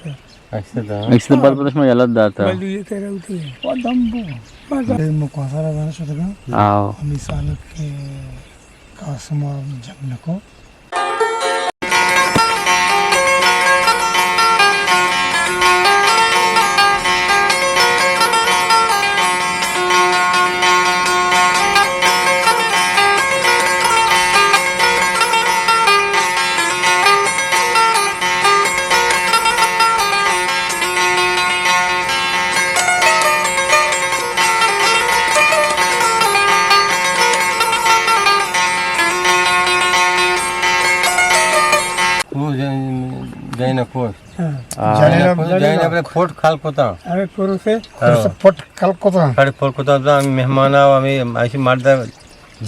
اکسد، ہاں۔ اکسد بعد پتہ شما یلہ داتا۔ بلو یہ کہہ رہا ہوتی ہے۔ وہ دم بو۔ بس۔ مکواسا را زانا شدگا۔ آو۔ ہمی سال کے قاسم آ جنگ نکو۔ کو جن-، جنین کوش۔ ہاں۔ آ۔ جنین جنین کوش، جنین جنین کوش۔ پٹ کھل کتا۔ ارے کروسے؟ ہاں۔ کروسے پٹ کھل کتا۔ کھل کتا، مہمان آو، ہمیں ایسی مرد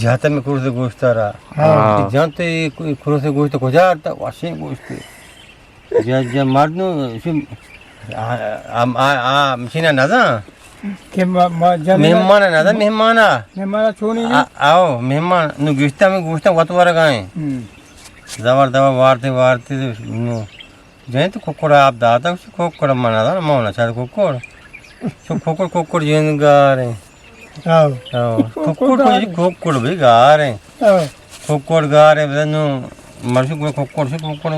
جہت میں کروسے گوشتا رہا۔ ہاں۔ جانتے کروسے گوشت کجا آتا؟ واشیں گوشتے۔ جا، جا مرد نو، شو، آ، آ، آ، آ، مشینا نزا۔ کہ ما، ما جنین مہمانا نزا، مہمانا۔ مہمانا چونی نی؟ آ، آو، مہمان، نو گوشتا، ہمیں گوشتا وت ورگائیں۔ ہم۔ زبر، زبر وارتے، وارتے، نو۔ جنین تو ککڑ آپ داتا، ککڑ من نزا، ما نہ چاہتا ککڑ۔ شو ککڑ، ککڑ جند گاریں۔ ہاں۔ ہاں۔ ککڑ، ککڑ، ککڑ بھی گار ہیں۔ ہاں۔ ککڑ گار ہیں، بزن نو مرشو کو ککڑ شو، ککڑ،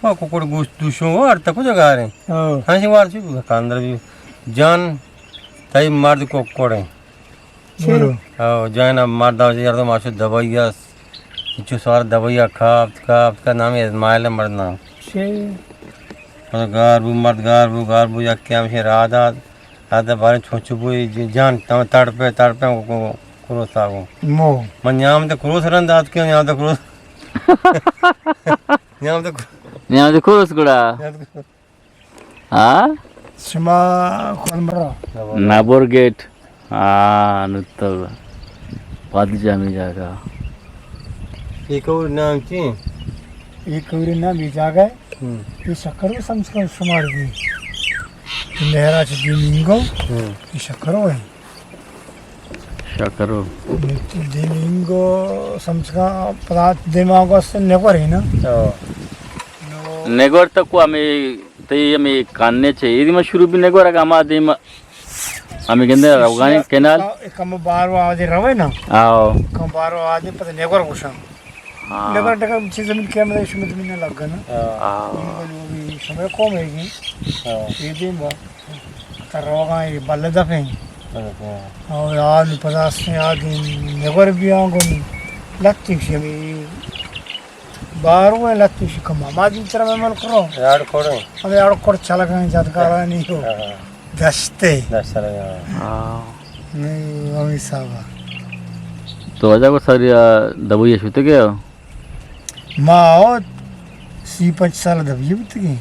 او ککڑ گوشت دوشو، اور تک کجا گار ہیں۔ ہاں۔ ہاں، شو وار شو، کاندر بھی جان، تئی مرد ککڑ ہیں۔ چرو۔ ہاں، جان مرد آ، یار تو ماشو دبئی اس۔ چو سوار دبئی آ کافت، کافت کا نام اسماعیل مرد نام۔ چے؟ گار بو، مرد گار بو، گار بو، یک کیا مشے راہ داد۔ آ دہ باریں چونچو بوئی، ج-، جان تاں تڑپے، تڑپے کو، کو، کروس آگو۔ مو۔ من نیام تے کروس رند آت کے، نیام تے کروس۔ نیام تے کروس۔ نیام تے کروس گڑا۔ نیام تے کروس۔ ہاں؟ شما کون برا؟ نبر گیٹ۔ ہاں، نتو۔ پاد جامی جاگا۔ یہ کور نام چی؟ یہ کور نام یہ جاگا ہے۔ ہم۔ یہ شکر سمجھ کر شمار دی۔ یہ مہراج دی مینگو۔ ہم۔ یہ شکر ہے۔ شکرو۔ دیمینگو سمسکا پدا دیماغو است نگوری نا۔ ہاں۔ نو۔ نگور تو کو ہمیں، تئی ہمیں کانے چے۔ ایدی ما شروع بھی نگور اگا ما دیم ہمیں گندے روگانی کینال۔ کم بارو آدے روے نا۔ آو۔ کم بارو آدے پتہ نگور گوشاں۔ ہاں۔ نگور ڈگا چیز زمین کے مدے شمت زمین لگ گنا۔ ہاں۔ ہاں۔ شمے قوم ہے گی۔ ہاں۔ یہ دیم با۔ تر روگاں اے بلے دپیں۔ بلے دپیں۔ او یار، نو پدا سے آ دین نگور بیاں گوں لتی شمی بارو ہے، لتی شی کم ما دین ترا میں مل کرو۔ یار کوڑے۔ ابے یار کوڑ چلگاں جدگارانی ہو۔ ہاں۔ دشتے۔ دشت لگا۔ ہاں۔ نہیں، ہمیں صاحب۔ تو اجا کو ساری دبوی شتے گیا؟ ما آوت سی پنچ سال دبی بوتگیں۔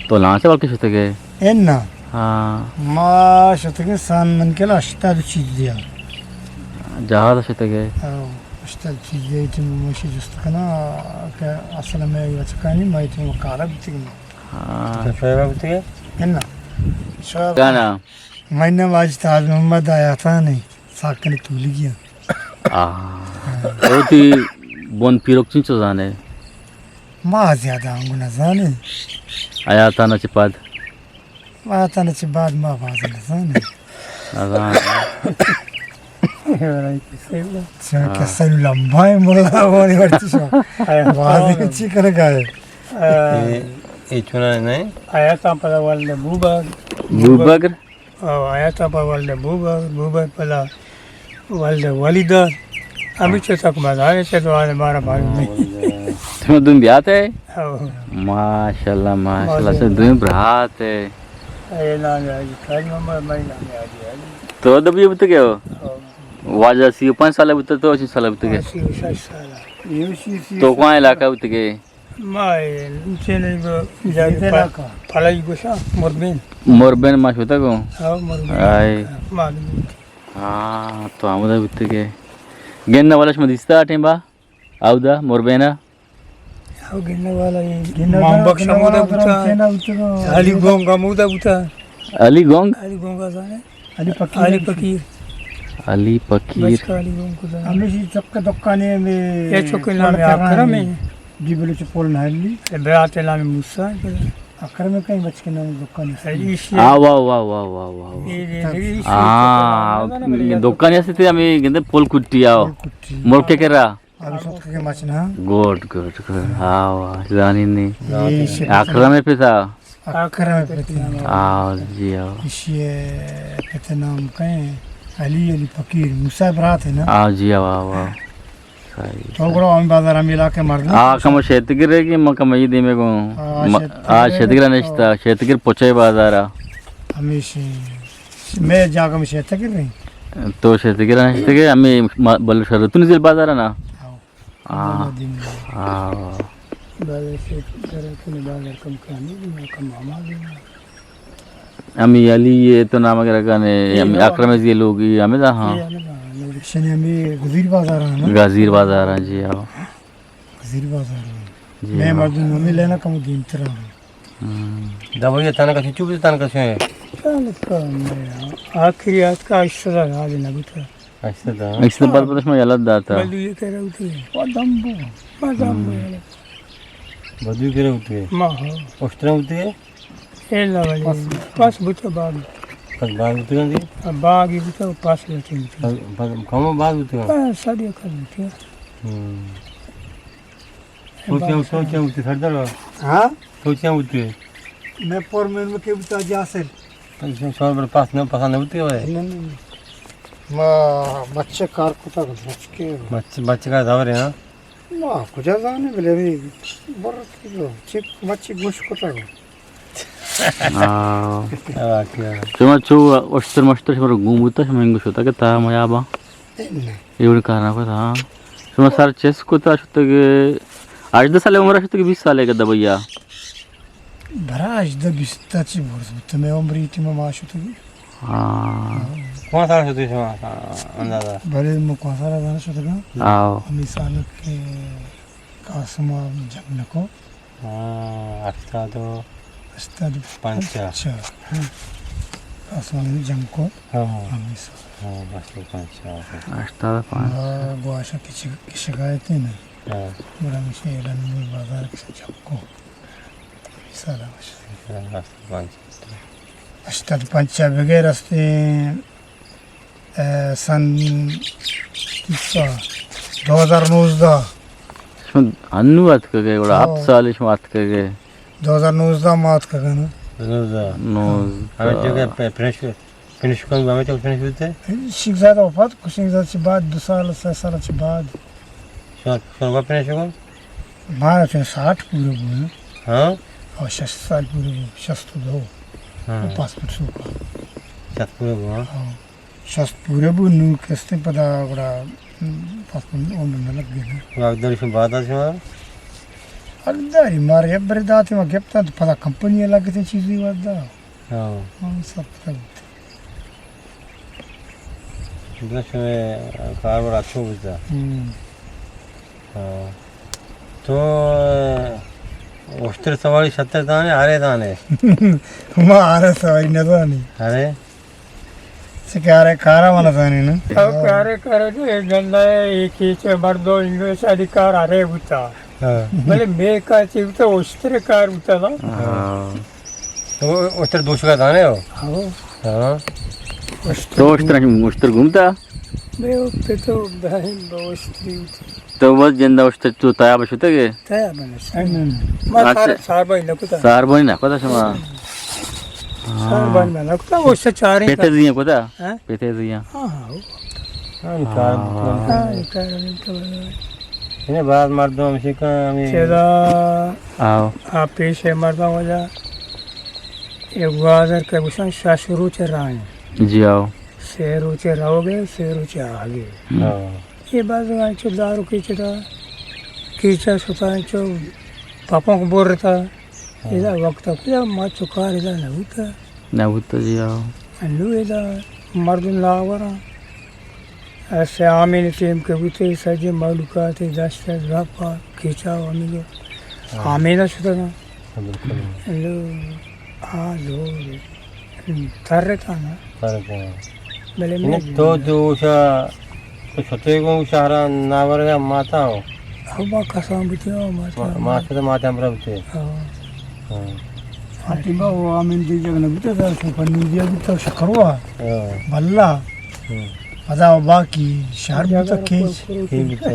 تو لانچ بلکہ شتگے؟ انا۔ ہاں۔ ما شتگیں سان من کلا ہشتاد چیز دیا۔ جہاز شتگے؟ ہاں، ہشتاد چیز دیا، ایتی مشی جست کنا کہ اصل میں بچکانی ما ایتی کارا بوتگیں۔ ہاں۔ تو شعبہ بوتگے؟ انا۔ شعبہ۔ گانا۔ میں نام آج تاج محمد آیاتان ہے، ساکن تولیگی۔ آ۔ وتی بن پیرک چنچو زانے؟ ما زیادہ آنگو نزانے۔ آیاتانا چہ پد؟ آیاتانا چہ بعد ما باز نزانے۔ نزانے۔ چون ہاں۔ قصہ لمبا ہے مولا، وانی ورتی شو۔ آیاتان۔ باز چی کرگا ہے۔ آ۔ اے، اے چونا نہیں؟ آیاتان پدا والد بوبگر۔ بوبگر؟ او آیاتان پہ ولد بوبگر، بوبگر پدا ولد ولیداد۔ ہمیچو تک مزارے چہ دوارے مارا معلوم نہیں۔ تو دن بیات ہے؟ او۔ ماشاءاللہ، ماشاءاللہ، ماشاءاللہ۔ سے دوئیں برات ہے۔ اے نام حاجی تاج محمد، میں نام حاجی علی۔ تو دبی بوتگے ہو؟ او۔ واجہ سی و پنچ سال بوتگے تو سی سال بوتگے؟ سی و شش سال۔ تو کون علاقہ بوتگے؟ ما اے چے نہیں گو، جاگہ پا-، پلائی گوشا، مربین۔ مربین ما شوتا گو؟ ہاں، مربین۔ آئے۔ معلوم۔ ہاں، تو آمدہ بیتے کے۔ گنہ والا شما دیستا ٹیم با؟ آودا، مربینا؟ ہاں، گنہ والا یہ۔ گنہ مامبک والا شمودا بوتا۔ علی گونگ ہمودا بوتا۔ علی گونگ؟ علی گونگ آزانے۔ علی فقیر۔ علی فقیر۔ علی فقیر۔ بچکا علی گونگ کو زانے۔ ہمیشی چک دکانے میں یہ چک نام ہے اکرم ہے۔ جی بلوچ پول نہلی۔ برات نام موسیٰ ہے۔ اکرم کئی بچ کے نام دکان ہے۔ آ، واہ، واہ، واہ، واہ، واہ۔ آ، دکان ہے، تے ہمیں گندے پول کٹی آؤ۔ پول کٹی۔ ملک کے کرا۔ ابھی سب کے مچ نا۔ گڈ، گڈ، گڈ۔ ہاں، واہ، زانی نہیں۔ اکرم پتا۔ اکرم پتا۔ آ، جی، آ۔ اسی پتا نام کہیں علی، علی فقیر، موسیٰ برات ہے نا؟ آ، جی، آ، واہ، واہ۔ صحیح، تو صحیح۔ گڑا ہم بازار ہم علاقے مردم۔ آ، کم شیتگرے کہ من کم یہ دیمے کو۔ آ، م-، شیتگرے آ، شیتگرے تو نشتا، شیتگر پچے بازارا۔ ہمیشہ۔ میں جاگہ میں شیتگرے۔ تو شیتگرے نشتگے، ہمیں م-، بل شرطون زیل بازارا نا۔ آؤ۔ آ، آ۔ بازار شیتگرے تو بازار کم کانی، کم آمادی۔ ہمے علی یہ تو نام اگر کنے، اے ہمے نام اکرم زی لوگی، ہمے دا، ہاں۔ اے ہمے دا، ہاں، نزدیک شنے ہمے گزیر بازار ہے نا؟ گزیر بازار ہے، جی، ہاں۔ گزیر بازار ہے۔ جی، میں ہاں۔ مردم ہمے لینا کم دیم ترا۔ ہم۔ دوائی تنک کسی چوب تنک کسی ہے؟ تنک کم ہے۔ آخری آت کا اشتدا حال نہ بوتا۔ اشتدا۔ اشتدا بعد پتہ شما یلت داتا۔ بلو یہ کرا ہوتے۔ وہ دم بو۔ ما دم بو۔ ہم۔ بدو کرا ہوتے۔ ما ہو۔ اشترا ہوتے۔ اے لا ولی پس۔ پس بوتگ باغ۔ پس باغ بوتگ انت؟ آ، باغ بوتگ، پس بوتگ۔ پس، پس کمو باغ بوتگ؟ آ، ساری کم بوتگ۔ ہم۔ تو چیا، تو چیا بوتگ سردار؟ ہاں؟ تو چیا بوتگ؟ میں پور میں ان کے بوتگ جاسل۔ تو شور بر پاس نہ، پسند نہ بوتگ بھائی؟ نہیں، نہیں، نہیں۔ ما بچے کار کتا، بچے۔ بچے، بچے کا دور ہے، ہاں؟ ما کجا زانے، بلے ہمے برتی گو، چک مچی گوش کتا گو۔ آ۔ واقعی۔ شما چو اشتر مشتر شما رو گون بوتا، شما انگو شتا کہ تا میابا؟ نہ۔ ایوڑ کار نہ کتا، ہاں۔ شما سر چس کتا شتا کہ ہژدہ سال عمر شتا کہ بیست سال ہے کہ دبیا؟ برا ہژدہ بیست تا چی برز بوت، مئے عمر ای ٹیم ما شتگی۔ ہاں۔ کون سال شتگی شما، اندازہ؟ بلے من کون سال زاناں شتگاں؟ آؤ۔ ہمے سال کہ قاسم جنگ نکو۔ ہاں، ہشتاد و ہشتاد و پنچ۔ پنچ۔ ہاں۔ قاسم جنگ کو۔ ہاں۔ ہمے سال۔ ہاں، ہشتاد و پنچ۔ ہشتاد و پنچ۔ ہاں، گواشا کش-، کشگایتے نا۔ ہاں۔ گڑا ہمیشہ ایران بازار کش جنگ کو۔ سال ہشت۔ ہشتاد و پنچ۔ ہشتاد و پنچ ءَ بغیر است، اے، سن دو ہزار نوزدہ۔ شما انو اتکگے، گڑا ہاں۔ ہفت سال شما اتکگے۔ دو ہزار نوزدہ ما اتکگاں نا۔ نوزدہ۔ نوزدہ۔ ہمے جو کہ پ-، پرنس پنش کن، ہمے چک پنش بوتے؟ شیخ زادہ وفات کو، شیخ زادہ چہ بعد دو سال، سہ سال چہ بعد۔ شما، شما پنش کن؟ ما چون ساٹھ پورے بوئے۔ ہاں؟ اور شست سال پورے بوئے، شست و دو۔ ہاں۔ وہ پاسپورٹ سوپا۔ شست پورے بوئے، ہاں۔ ہاں۔ شست پورے بوئے، نو کستے پدا گڑا، ہم، پاسپورٹ عمر نہ لگ گئے۔ واگداری شما بعد آ شما؟ واگداری مارے ابر داتے ما گپتا تو پدا کمپنی لگتے چیزی ودا۔ ہاں۔ ہاں، سب پتہ بوت۔ دشمے کاربار اچھو بوتا۔ ہم۔ ہاں۔ تو اشتر سواری شتر زانے، ہرے زانے؟ ما ہرے سواری نہ زانی۔ ہرے؟ چہ کارے کارا من زانی نا۔ او کارے کارا جو ایک گندا ہے، ایک ہی چہ مردو انگلش آدی کار ہرے بوتا۔ ہاں۔ بلے مے کا چی بوتا، اشتر کار بوتا نا۔ ہاں۔ تو اشتر دوشگا زانے ہو؟ ہاں۔ ہاں۔ تو اشتر، اشتر گھومتا؟ بے وقت تو بہن بوشتی بوتا۔ تو بس جندا اشتر تو تیاب شتگے؟ تیاب نہ شتگے۔ ما اچھا۔ سار، سار بھائی نہ کتا۔ سار بھائی نہ کتا شما؟ سار بھائی نہ کتا، اشتر چاریں پیتے زیاں کتا؟ ہاں؟ پیتے زیاں۔ ہاں، ہاں، ہو۔ ہاں، کار ہاں۔ ہاں، کار نہیں تو۔ انہیں بعض مردم ہمشی کا ہمیں چدا آؤ۔ آ پیش ہے مردم وجہ۔ یہ گوازر کے گوشن شش روچ راہیں۔ جی آؤ۔ سے روچ روگے، سے روچ آگے۔ ہاں۔ یہ بعض انچو دارو کیچتا، کیچا شتا انچو پاپوں کو بور رہتا۔ ہاں۔ ادا وقت کجا ما چکار ادا نہ ہوتا۔ نہ ہوتا جی، ہاں۔ انو ادا مردم ناورا۔ ایسے آمین ٹیم کے بوتے سجے مولوکات داشت گپا کیچا و ہمیں ہاں۔ آمین شتا نا۔ بالکل۔ انو آ دور ترتا نا۔ ترتا۔ بلے یعنی میں تو، تو اوشا، تو شتے گوں شہرا ناورگا ماتا ہو؟ ہو، ما کسان بوتے ہو، ماتا ما-، ہو۔ ماتا تو ماتا ہمرا بوتے۔ ہاں۔ ہاں۔ فاطمہ و آمین دی جگہ نہ بوتا، دا شو پنو دیا بوتا، شکروا۔ ہاں۔ بلا۔ ہاں۔ پدا و باقی شہر بوتا کیچ۔ کیچ بوتا۔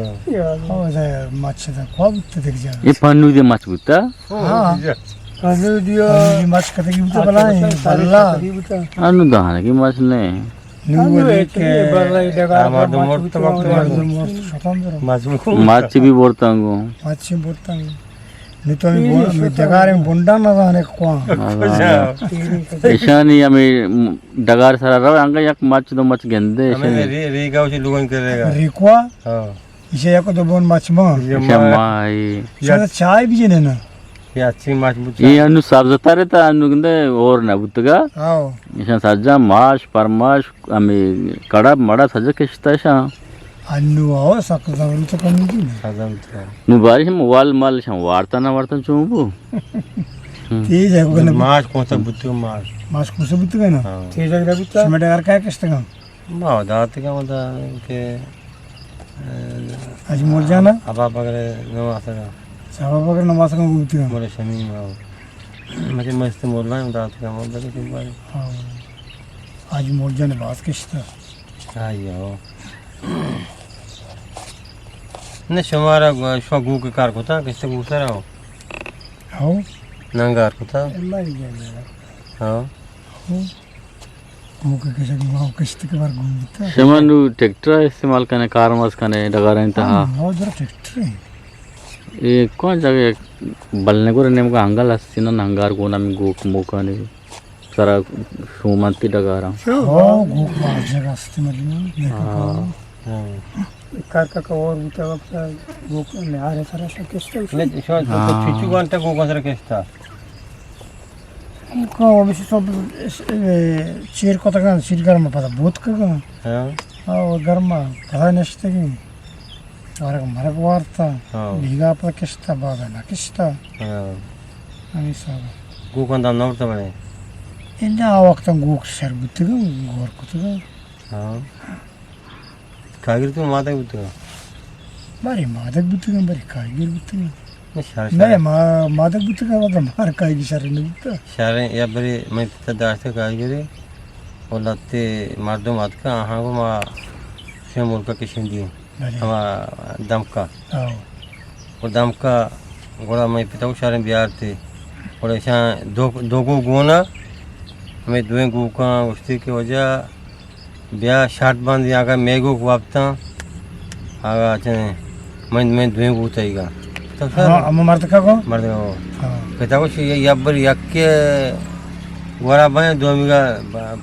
ہاں، دا مچ دا کوا بوتا دیکھ جا۔ یہ پنو دے مچ بوتا؟ ہاں۔ پنو دیا۔ پنو دی مچ کتگی بوتا بلا، بلا۔ انو دہانے کی مچ نہیں۔ نو انو ولی ایک کہ بلا ڈگار مردم مچ مرت بوتا، وقت مردم مردم مرت شتم درو۔ مچ بھی برتنگو۔ مچ برتنگو۔ نی تو ہمے بو-، ہمے ڈگاریں بنڈاں نہ زانے کواں۔ نہ زانے۔ ایشانی ہمے ڈگار سرا رو، انگا یک مچ دو مچ گندے ہمے ایشانی۔ ری-، ریگا اسی لوگن کرے گا۔ ریکوا؟ ہاں۔ ایشی یک دو بون مچ ما۔ ایشی ایشی ما۔ ما، ای۔ شاید چائے بھی جنے نا۔ یہ اچھی مچ بوتا۔ یہ انو سبز ترے تا انو گندے اور نہ بوتگا۔ ہاں۔ ایشان سجا ماش، پرماش، ہمے کڑب مڑب سجا کشتا شاں۔ انو آو سک زمن تو کمی دی نا۔ سزا بوتگا۔ نو بارش ہم وال مال شاں وارتا نہ وارتا چون بو۔ تیز ہے، وہ نہ ماش کون سا بوتگا ماش؟ ماش کون سا بوتگا نا؟ ہاں۔ تیز ہے، بوتا؟ سمٹ اگر کیا کشتگا؟ ما داتگا، ما دا کہ، اے، حاجی مول جانا؟ ابا بگر نماسگا۔ اچھا، ابا بگر نماسگا بوتگا۔ مول شمیم، ہاں۔ مجھے مست مولا ہم داتگا، ما بلے کہ بھائی۔ ہاں۔ حاجی مول جان باز کشتا۔ آئی ہو۔ نہ شمارا گو-، شما گوک کار کتا، کشت گوک سرا ہو؟ ہو۔ ننگار کتا؟ ہاں۔ ہو۔ گوک کشگ ما کشت کے بار گون بتا۔ شما نو ٹریکٹر استعمال کنے، کار ماز کنے، ڈگاریں تہا؟ ہاں، ہو در ٹریکٹر ہے۔ اے کون جگہ بلنے گورے نیمگا ہنگل ہستی نا، ہنگار گونا میں گوک موکانے۔ سرا شومنتی ڈگاراں۔ ہو، گوک باز جگہ است ملنا، دیکھو ہاں۔ کار کا کور بوتا وقت گوک نہارے سرا شا کشتا۔ میں شو، تو ہاں۔ چچو گانٹا گوک سرا کشتا۔ کو بس سب چیر کو تک چیر گرم پتا بوت کا۔ ہاں۔ او گرما پتا نشتگی۔ ورگ مرگ وارتا، ہاں۔ بیگا پہ کشتا، بعد نہ کشتا۔ ہاں۔ ہمیں سب۔ گوکان دام نہ ورتا بڑے؟ انجا آ وقتا گوک شر بوتگا، گور کتگا۔ ہاں۔ کاگر تو مادہ بوتگا؟ بارے مادہ بوتگا، بارے کاگر بوتگا۔ نہ، شر، نہ، شر۔ ما-، مادگ بوتگ، مطلب، مار کائی شر نہ بوتگ۔ شر یا بری من پتا داشتہ کائی گری، و لتے مردم اتکا، آہاں گو ما شے ملکا کشندی۔ بلے۔ ہما دمکا۔ آؤ۔ و دمکا گڑا من پتا و شریں بیارتے۔ گڑا ایشاں دو، دو گو گونا، ہمیں دوئیں گوکاں گوشتے کہ وجہ بیا شرط بندی، اگاں مئے گوک وپتاں، اگاں چنے من، من دوئیں گوک تئیگا۔ تو سر ہاں، ہمو مردکا گو؟ مردکا گو۔ ہاں۔ پتا گوشی، یا، یا بر یکے گورا بندے، دومیگا،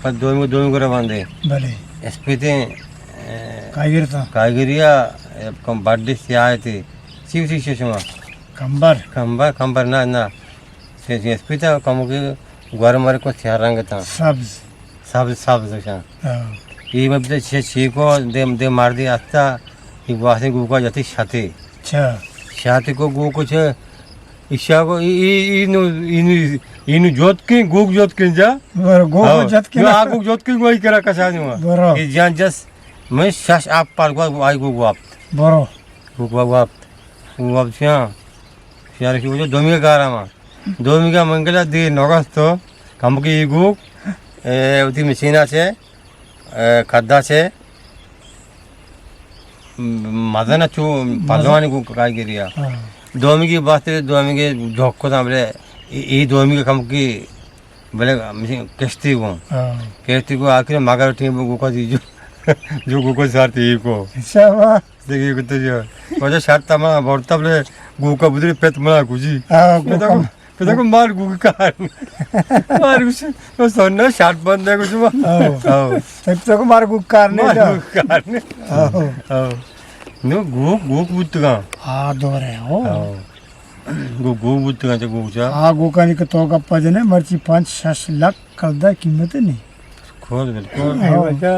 پد دومی، دومی گورا بندے۔ بلے۔ اسپیتیں، اے، کائی گرتا؟ کائی گریا، اے، کم بڈی سیاہ تھی۔ چی، چی، چی شما؟ کمبر۔ کمبر، کمبر، نہ، نہ۔ سے، سے اسپیتا کمو کے گور مر کو سیاہ رنگ تا۔ سبز۔ سبز، سبز شان۔ ہاں۔ یہ میں بتا چھ، چھ کو دے، دے مار دی آتا، یہ واسطے گوکا جاتی شاتے۔ اچھا۔ شاتے کو گوکو چھ، ایشا کو، ای، ای، اینو، اینو، اینو جوت کن، گوک جوت کن جا۔ برو، گوکو ہاں۔ جوت کن۔ نو آ گوک جوت کن، گوئی کرا کسانی ہوا۔ برو۔ یہ جان جس، میں شش آپ پال گوا، آئی گوک واپت۔ برو۔ گوک واپت۔ واپت شان۔ شیار کی وجہ دومی گارا ما۔ دومی کا منگلا دی نوگس تو، کم کی گوک، اے، وتی مشینا چے، اے، کدا چے، م-، مزن چو پلوانی گوک کائی گریا۔ ہاں۔ دومی کی بات ہے، دومی کے جھوک کو تھا بلے، ای، ای دومی کے کم کی، بلے مشین کشتی گو۔ ہاں۔ کشتی گو آخر مگر ٹیم گوکا دی جو، جو گوکا سارتی کو۔ شاباش۔ دیکھیے کتے جو۔ وجہ شرط تما بورتا بلے گوکا بدری پت منا کجی۔ ہاں، پتا گوکا کو، پتا کو مار گوکا کار۔ مار گوش، تو سننا شرط بند ہے کچھ ما۔ ہاں۔ ہاں۔ تب تو کو مار گوکا کار نہیں مار تھا۔ گوکا کار نہیں۔ ہاں۔ ہاں۔ نو گوک، گوک بوتگا۔ ہاں، دور ہے، ہو۔ ہاں۔ گو، گو بوتگاں چہ گوک چا۔ آ گوکانی کہ تو گپا جنے، مرچی پنچ شش لکھ کلدار قیمت نہیں۔ کھول بالکل۔ اے وجہ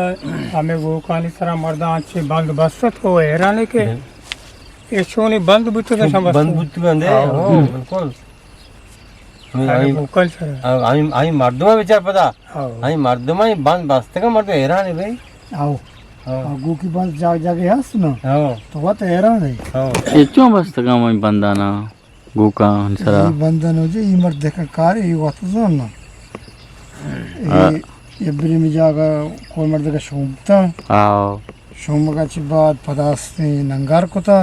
ہمیں گوکانی سرا مرداں چے بند بست کو حیران ہے کہ ہم۔ اے چونی بند بوتگاں شما بند بوتگاں دے، ہاں۔ ہاں، بالکل۔ ہمیں، ہمیں، ہمیں گوکان سرا۔ ہمیں، ہمیں مردم بیچار پدا۔ ہاں۔ ہمیں مردم، ہمیں بند بستگا مردم حیران ہے بھائی۔ ہاں۔ ہاں۔ ہاں، گوکی بند جاگ جاگے ہست نا۔ ہاں۔ تو وت حیران ہے۔ ہاں۔ اے چون بستگا ہمیں بندانا؟ گوکاں سرا۔ اے بندن ہو جی، اے مرد دکن کار، اے وقت زون نا۔ اے، ہاں۔ اے بری می جاگا کوئی مرد کا شومتا۔ آو۔ شومگا چی بعد پداستیں ننگار کتا۔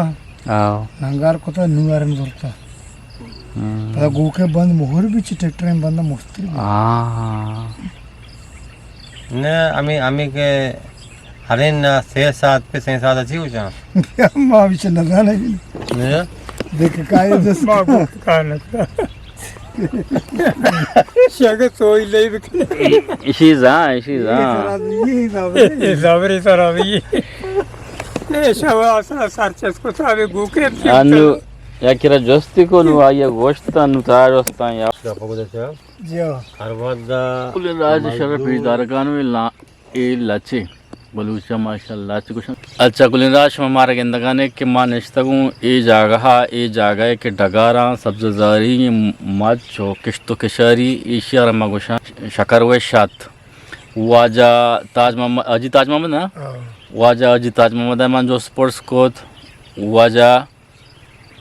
آو۔ ننگار کتا، نوارن زرتا۔ ہاں۔ پدا گوکے بند مہر بھی چی ٹریکٹریں بند مستری بھی۔ ہاں۔ نہ، ہمیں، ہمیں کہ ہرین نہ سے ساعت پہ سے ساعت اچھی ہو جان۔ ما بھی چل نہ جانے بھی۔ نہ۔ دیکھ کائے دس۔ ما کو کار نہ۔ شگہ سوئی لئی بکنے۔ اشی زان، اشی زان۔ یہ سرا بھی، یہ حساب ہے۔ یہ حساب ہے، سرا بھی۔ اے شوا سرا سر چس کو صاحب گوکے۔ انو یا کرا جستی کو نو آیا گوشت انو تا جستا یا۔ جی ہاں۔ ہر ودا کلین راج شرف مزدور۔ پیدارگان میں لا-، اے لچے بلوچا ماشاءاللہ چی گوشن۔ اچھا کلین راج، شما مارا گندگانے کہ ما نشتگوں اے جاگہ، اے جاگہ کہ ڈگاراں سبز زاری مچ و کشت و کشاری، ایشی ءَ را ما گوشاں شکر وش ات۔ واجہ تاج محمد، حاجی تاج محمد نا؟ ہاں۔ واجہ حاجی تاج محمد ءَ من جست پرس کت، واجہ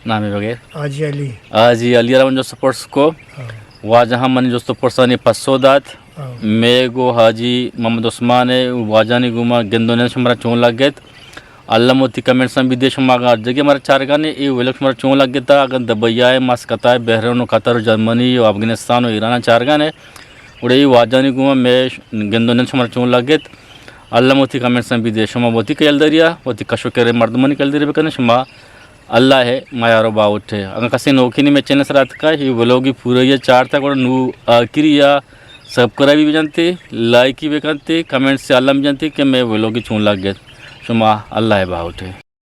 نامے بغیر؟ حاجی علی۔ حاجی علی ءَ را من جست پرس کو۔ ہاں۔ واجہ ہم منی جست و پرسانی پسو دات۔ ہاں۔ مے گو حاجی محمد عثمان ءِ واجہانی گوما گند و نند شمارا چون لگت؟ الم وتی کمنٹساں بھی دے، شما اگاں ہر جگہ مارا چارگانے، اے ویلوگ شمارا چون لگتا؟ اگاں دبئی ءَ، مسقط ءَ، بحرین و قطر و جرمنی و افغانستان و ایران ءَ چارگانے، گڑا اے واجہانی گوما مے ش-، گند و نند شمارا چون لگت؟ الم وتی کمنٹساں بھی دے، شما وتی کیل دریا، وتی کش و کرے مردمانی کیل دری بکنے، شما اللہ ءِ میار و باہوٹ ءَ۔ اگاں کسے نوکینی مے چینل سرا اتکا، اے ویلوگی پورا یا چارتا گڑا نو آخری یا سبسکرائبی بجنتے، لائکی بکنتے، کمنٹس ءَ الم بجنتے کہ مے ویلوگی چون لگت۔ شما اللہ ءِ باہوٹ ءَ۔